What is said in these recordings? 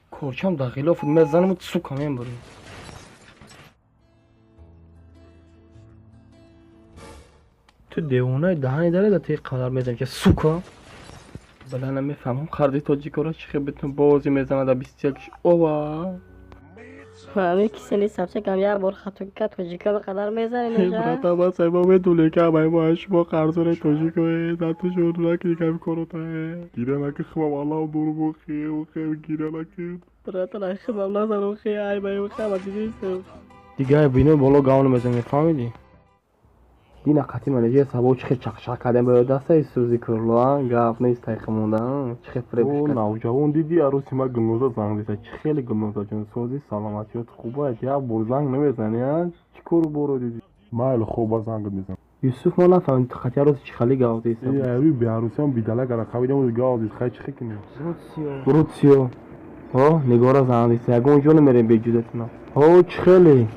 Корчам дар ғилофат мезанаму, сука, мебурӣ. Ту девонаи даҳани даре да ти қадар мезанӣ ки, сука, бала намефаҳмам, қарзи тоҷикоро чӣ хел битун бозӣ мезанад да 21 ова. Ҳамин кисели сабчакам як бор хато кард, тоҷика ба қадар мезанем. Брата, ма сайма медонем, ки ҳамаи мо аз шумо қарзори тоҷикое, дасташон накунӣ ками коротае. Гиря накун, химам аллам дорум, охе, охе, гиря накун. Брата, нахимам назан, охе, ай ба охе, ама дидистам. Дигар бино боло гавн мезанем, фаҳмидӣ? Дина қати менеҷер сабо чӣ хел чақчақ кардем, ба дастаи сӯзи курло гап нест, тайқи монда чӣ хел фиреб. О, навҷавон, диди, аруси ма Гулноза занг зада. Чӣ хеле, Гулноза ҷон, сози, саломатиёт хуб аст? Як бор занг намезани, а? Чӣ кору боро диди? Майли, хоб, ба зангат мезанам. Юсуф, мо нафаҳмидем, ту қати аруси чӣ хали гап зист? Э, ари беарусиам бидалак арақавидам гап зист. Хай, чӣ хел кунем? Руциё, о, Нигора занг зист, ягон ҷо намерем беҷузатина. О, чӣ хеле,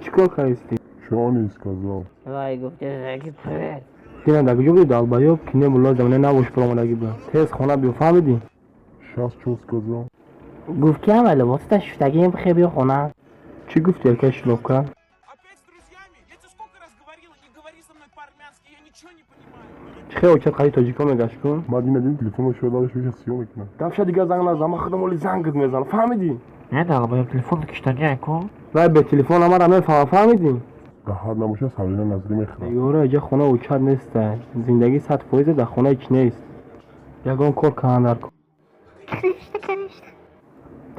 чӣ кор кардисти? Чё не сказал? Вай гуфте ки привет. Дина дар куҷо будӣ, долбоёб? Ки не мулло замона набош, баромадагӣ буда, тез хона биё, фаҳмидӣ? Щас, чё сказал? Гуфт ки ҳама либосата шуфтагием, бихе, биё хона. Чӣ гуфти, якай шлопка? Опять с друзьями? Я тебе сколько раз говорила, не говори со мной по-армянски, я ничего не понимаю. Чӣ хел очад қади тоҷико мегашт кун? Ма дина дин телефонро шояд дадаш беша сиё мекунам. Дафша, дигар занг назан, ман худам оли зангат мезанам, фаҳмидӣ? Не, долбоёб, телефон киштания ку. Вай бе телефон амара мефаҳмам, фаҳмидӣ? Раҳат набоша, Сабрина Назрӣ мехӯрад. Нигора, иҷа хона учад неста, зиндагӣ 100% дар хонаи чӣ нест, ягон кор кунанд дар кор. Конечно, конечно.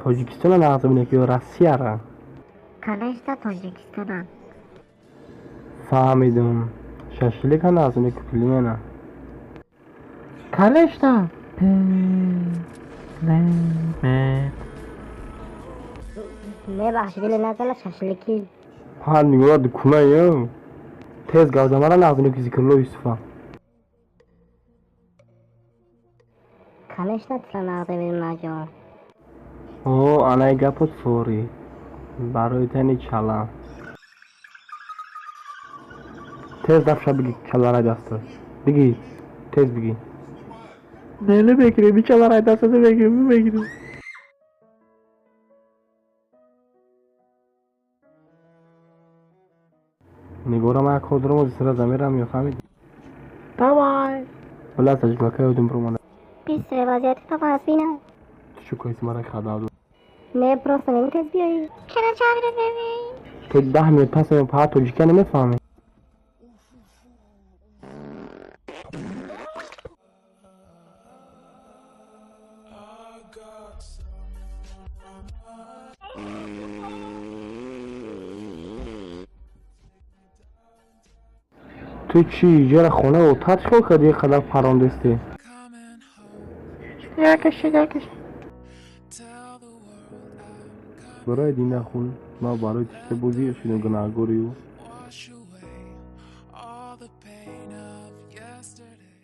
Тоҷикистона нағз бинед ё Россияра? Конечно, Тоҷикистона. Фаҳмидум, шашлика нағз бинед ки пельмена? Конечно. Пельмен. Мебахши, дили назала шашлики. Ҳа, Нигора, дукунаё, тез гавзамара нағз бинед ки Зикрулло Юсуфа? Конечно, тила нағз бинем, маҷон. О, анаи гапот форӣ барои тани чала. Тез дафша биги, чаларай дастат биги, тез биги. Не, намегирем, чаларай дастат намегирем, мегирем. Нигора, ман як кор дорам, ози сара замерам ё, фаҳмидӣ? Давай. Била таҷлака ёдум бромада. Бистре вазъияти папа аз бинам. Ту чӣ коиси мара хадав? Не, просто нему тез биёӣ. Чара чавира бебин. То 10 минут пас меям, фақат тоҷикия намефаҳмӣ. Ту чӣ, иҷора хона отат чикор кардӣ, ин қадар парондестӣ? Якаши, якаши. Барои дина хун, ман барои тишта бозӣ шудам гунаҳгорию. Wash away all the pain of yesterday.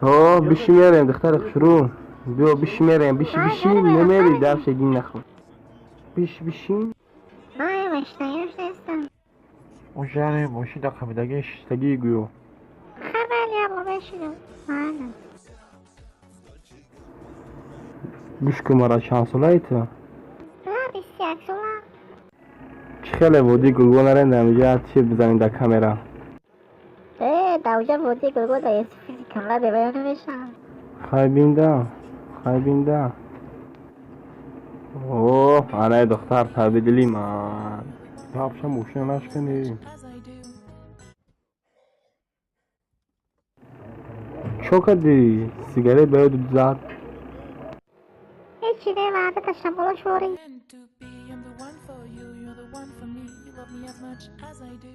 О, биши, мерем, духтари хушрӯ, биё, биши, мерем, биши, биши. Намери, дафша, дин нахӯр, биши, биши. Ман маштаёш нестам. Уже мошин дар хамидаги шиштагии гӯё. Хабар як бор бешинам. Майна. Гӯш кун мара, чанд солаи ту? Ман 21 сола. Чӣ хеле водии Гулгол нарендам, иҷа чи бизанем дар камера? Э, дар уҷа водии Гулгол дар Юсуфи Зикрулла бебаён намешавам. Хай бинда, хай бинда. О, анаи духтар табидили ман. Дафша, мошина нашканӣ. As I do. Чо кардӣ, сигарет ба ёду зад? Ҳечи не, ваъда ташаббуло шворӣ. Meant to be, I'm the one for you, you're the one for me. You love me as much as I do.